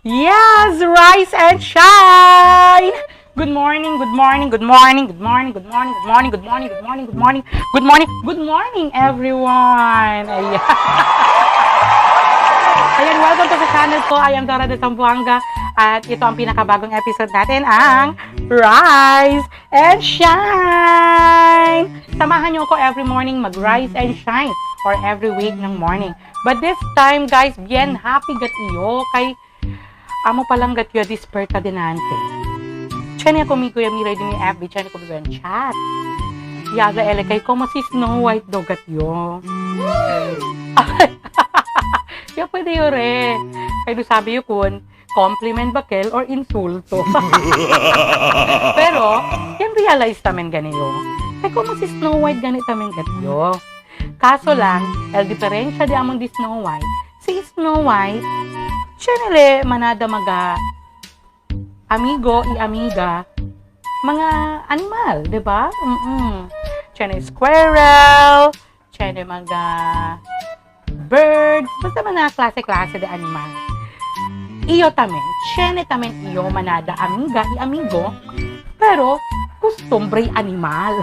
Yes, rise and shine! Good morning, good morning, good morning, good morning, good morning, good morning, good morning, good morning, good morning, good morning, good morning, everyone! Ayan. Ayan, welcome to sa channel ko. I am Dora de Zamboanga. At ito ang pinakabagong episode natin, ang Rise and Shine! Samahan niyo ako every morning mag-rise and shine or every week ng morning. But this time, guys, bien happy gat iyo kay amo palang gat yo disperta dinante. Chani ako mi kuya Miray din ni FB, chani ko bigan chat. Yaga ele kay como si Snow White do gat yo. Ya pwede yo re. Kay do sabi yo kun, compliment ba kel or insulto. Pero, yan realize tamen ganiyo. Kay como si Snow White ganit tamen gatyo. Kaso lang, el diferensya di amon di Snow White, si Snow White, siya nile manada maga amigo i amiga mga animal, di ba? Mm-mm. Siya na squirrel, siya na mga birds, basta mga klase-klase de animal. Iyo tamen, siya na tamen iyo manada amiga i amigo, pero costumbre animal.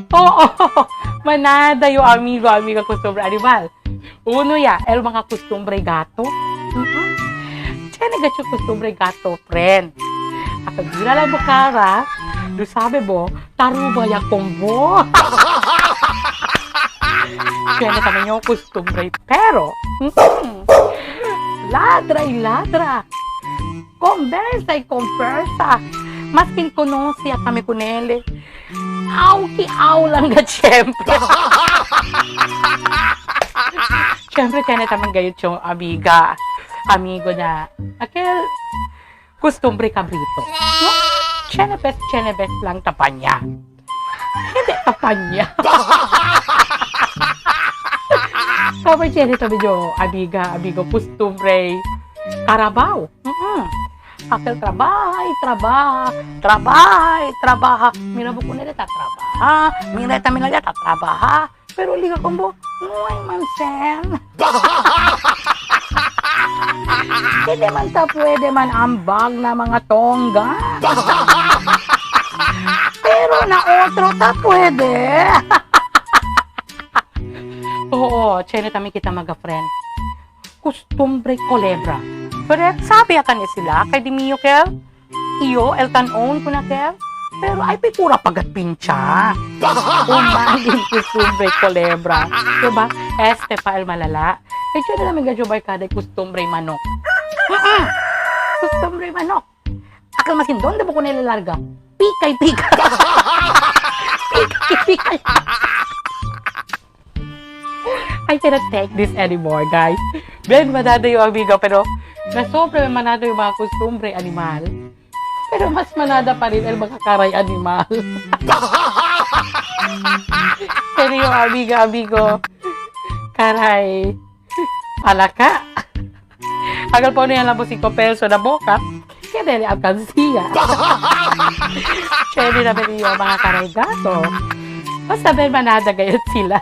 Oo, manada yung amigo, amiga costumbre animal. Uno ya, el mga costumbre gato. Mm-mm. Siya na gatyo costumbre gato, friend. Akagira lang bukara, do sabi bo, taruba ya kombo. Siya na kami yung costumbre, pero, ladra y ladra. Conversa y conversa. Maskin conoce a kami kunele. Aw, ki aw lang ga, syempre. Syempre, kaya na tamang gayot yung amiga, amigo na, akel, costumbre kabrito. No? Chenebes, chenebes lang tapanya. Hindi, tapanya. Tapos, chene tabi jo, amiga, amigo, costumbre, karabaw. Mm-mm. Akel trabaha, trabaha, trabaha, trabaha. Mira mo kung nila tatrabaha, mira tayo nila tatrabaha. Pero liga kumbo, nuay man sen. Hindi man ta pwede man ambag na mga tongga. Pero na otro ta pwede. Oo, tsene kami kita maga-friend. Costumbre kolebra. Pero sabi akan ni sila, kay di Mio kel, iyo, el tanon ko na kel, pero ay pikura pagat pincha. Umagin costumbre kolebra. Diba? Este pa el malala. Kay siya na namin gadyo barkada costumbre manok. Costumbre manok. Akal masin donde mo ko nilalarga? Pikay, pikay. Pikay, pikay. I cannot take this anymore, guys. Ben, manada yung amigo, pero na sobra manada yung mga costumbre animal. Pero mas manada pa rin ang mga karay animal. Pero yung amiga, amigo, karay, palaka. Agal po niya lang po 5 peso na boka, kaya dahil alkansiya. Siyempre naman yung mga karay gato. Basta ben manada gayot sila.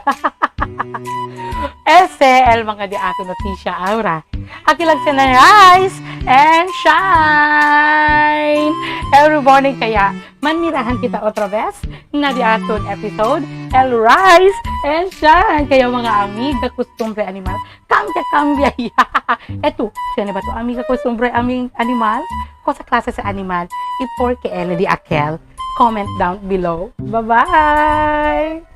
SL mga di ato notisya aura. Akilag sila rise and shine. Every morning kaya manmirahan kita otra vez na di aton episode el rise and shine. Kaya mga amiga costumbre animal, cambia cambia ya. Eto, siya na ba to amiga costumbre aming animal? Ko sa klase sa animal, i-por ke L di akel. Comment down below. Bye-bye!